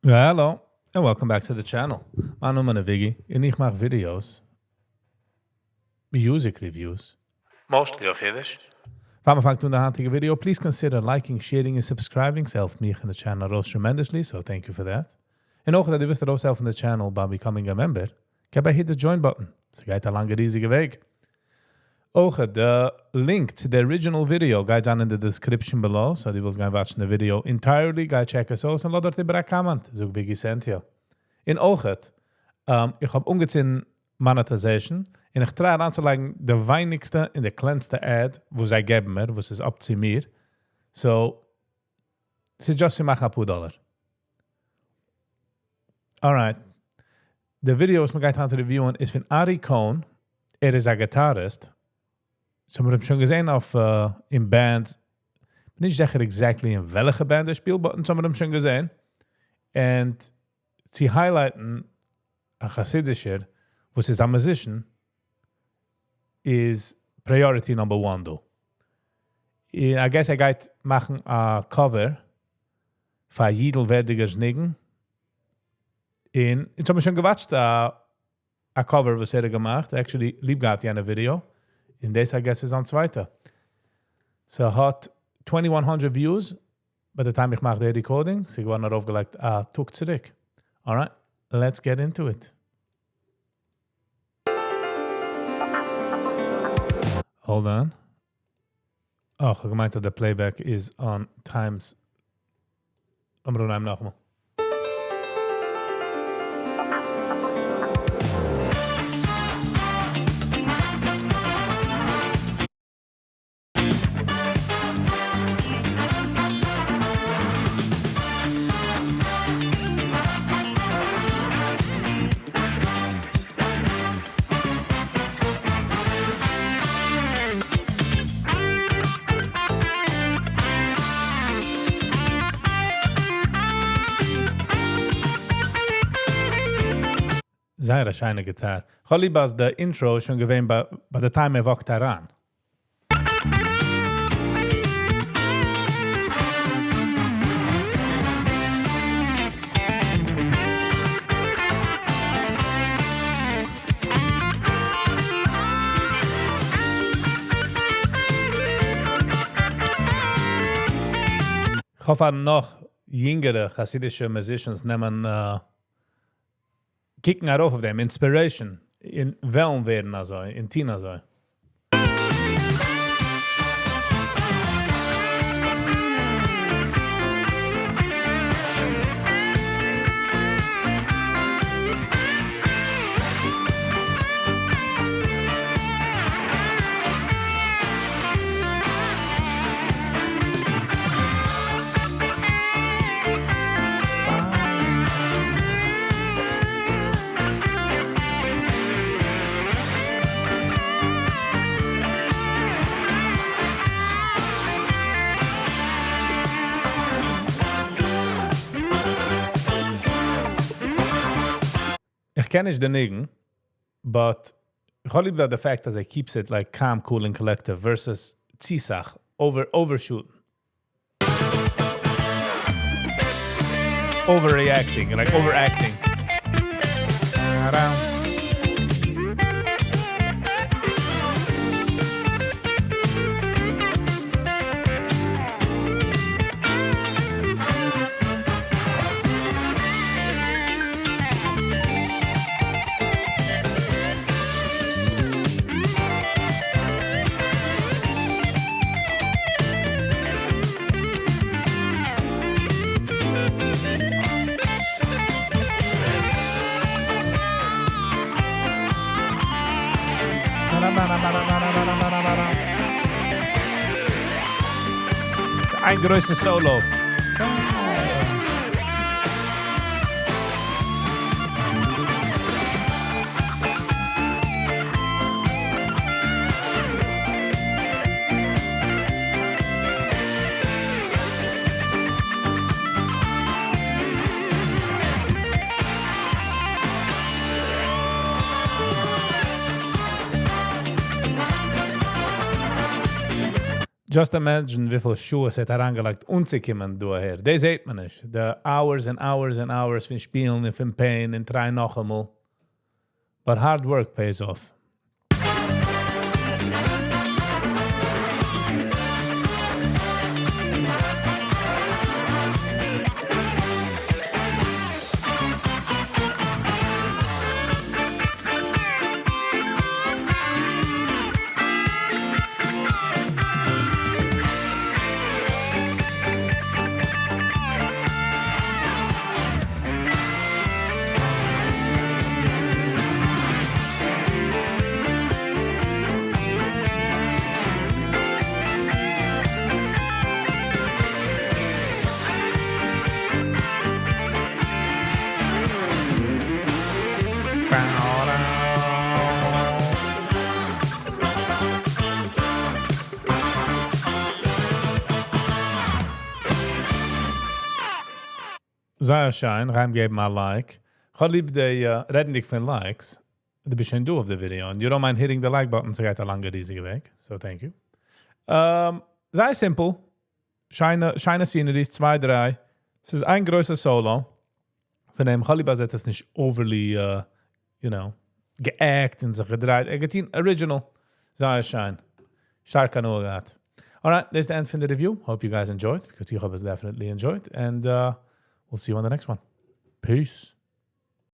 Hello, and welcome back to the channel. מיין נאמען איז Viggy, און איך מאך videos, music reviews, mostly אויף אידיש. פאר מיר פאנגט אן די היינטיגע video, please consider liking, sharing און subscribing, ס'העלפט מיך און די channel ארויס tremendously, so thank you for that. און אויך אז דו ווילסט ארויסהעלפן די channel by becoming a member, געב א hit די join button, ס'גייט א לאנגע ריזיגע וועג. אויך די link צו די original video גייט זיין אין די description below, so דו ווילסט גיין watch ן די video entirely, גיי check עס אויס און לאז דארט איבער א comment, זאג Viggy sent you. און אויך, איך האב אנגעצינדן monetization, און איך try אריינצולייגן די ווייניגסטע און די קלענסטע ad וואס זיי געבן מיר, וואס איז up צו מיר, so ס'איז just צו מאכן אפאר דאלער. Alright. די ווידעא וואס מ'גייט היינט review ען איז פון Ari Cohn, ער איז א guitarist, so מיר האבן שוין געזען אויף אין bands, בין נישט זיכער exactly אין וועלכע band ער שפילט, but אונז האבן אים שוין געזען, and צו highlight ן א חסידישער וואס איז א musician איז priority number one דא. און I guess ער גייט מאכן א cover פאר יידל ווערדיגער'ס ניגון, און אונז האבן שוין גע watch ט א cover וואס ער האט געמאכט, actually ליב געהאט יענע ווידעא, און דאס I guess איז זיין צווייטע. ס'האט 2100 views ביי די time איך מאך די recording, ס'איז געווארן ארויפגעלייגט א טאג צוריק. Alright, let's get into it. Hold on. אה, כ'האב געמיינט אז די playback איז on times. לאמיר אנהייבן נאכאמאל. זייער א שיינע גיטאר. כ'האב ליב אז די intro איז שוין געווען ביי די time ער walk ט אריין. כ'האף אז נאך יונגערע חסידישע musicians נעמען קוקן ארויף אויף דעם, inspiration, און וועלן ווערן אזוי, און טון אזוי. איך קען נישט די ניגון, but איך האב ליב די fact אז ער keeps it like calm, cool and collective versus צו סאך, over overshoot ן. Overreacting, like overacting. איין גרויסע solo. Just imagine וויפיל שעות ער האט אריינגעלייגט אנצוקומען דא אהער. דאס זעט מען נישט. The hours and hours and hours פון שפילן און פון pain און try נאכאמאל. But hard work pays off. זייער שיין, גיי געבן א like. איך האב ליב די, רעדנדיג פון likes, דו ביסט שוין דא אויף די video, and you don't mind hitting the like button, ס'גייט א לאנגע ריזיגע וועג, so thank you. זייער simple, שיינע, שיינע sceneries, צוויי, דריי. ס'איז איין גרויסע solo. פון דעם איך האב ליב אז ער האט עס נישט overly, גע act און זיך געדרייט. ער געטון original. זייער שיין. שטארק הנאה געהאט. Alright, that's the end פון די review. Hope you guys enjoyed, because איך האב עס definitely enjoyed. And we'll see you on the next one. Peace.